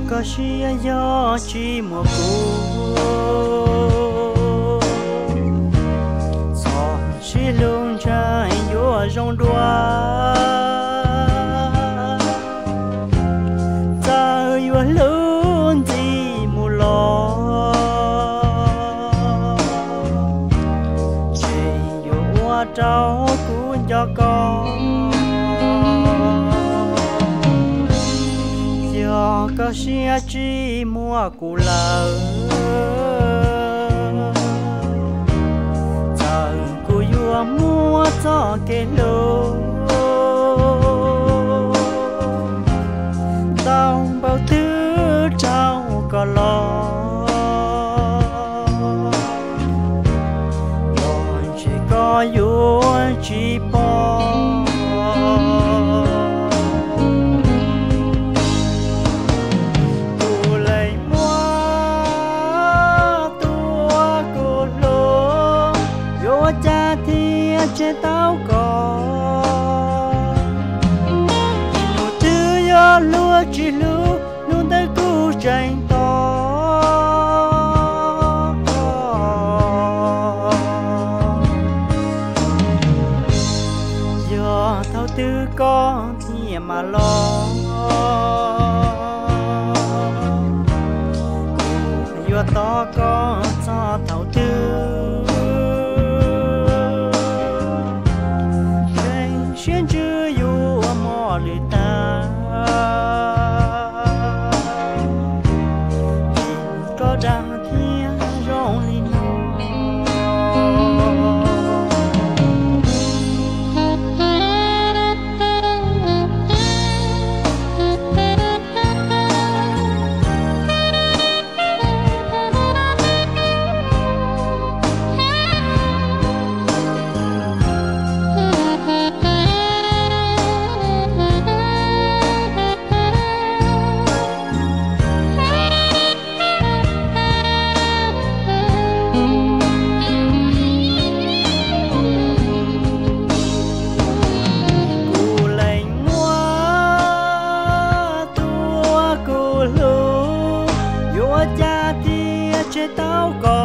Koj siab yog tsis muaj kuv, txhob sib hlub ntshai yuav zoo dua. Txawm yuav hlub ntxiv mus los, tseem yuav ua rau kuv nco koj. Yog koj siab tsis muaj kuv lawm, txawm kuv yuav muaj txoj kev hlub tau npaum twg rau koj los, los ntshe koj yuav tsis pom. Kuv lees muab tua kuv hlub, yuav ua cas thiaj tseg tau koj? Hnub twg yog luag tsis hlub, hnub ntawd kuv tseem tos koj. Yog thaum twg koj thiaj mam los, kuv yuav tos koj txog thaum twg. Tseem siab ntsws yuav mos lwm tag, vim rov dag thiab zoo li no. Kuv lees muab tua kuv hlub, yuav ua cas thiaj tseg tau koj?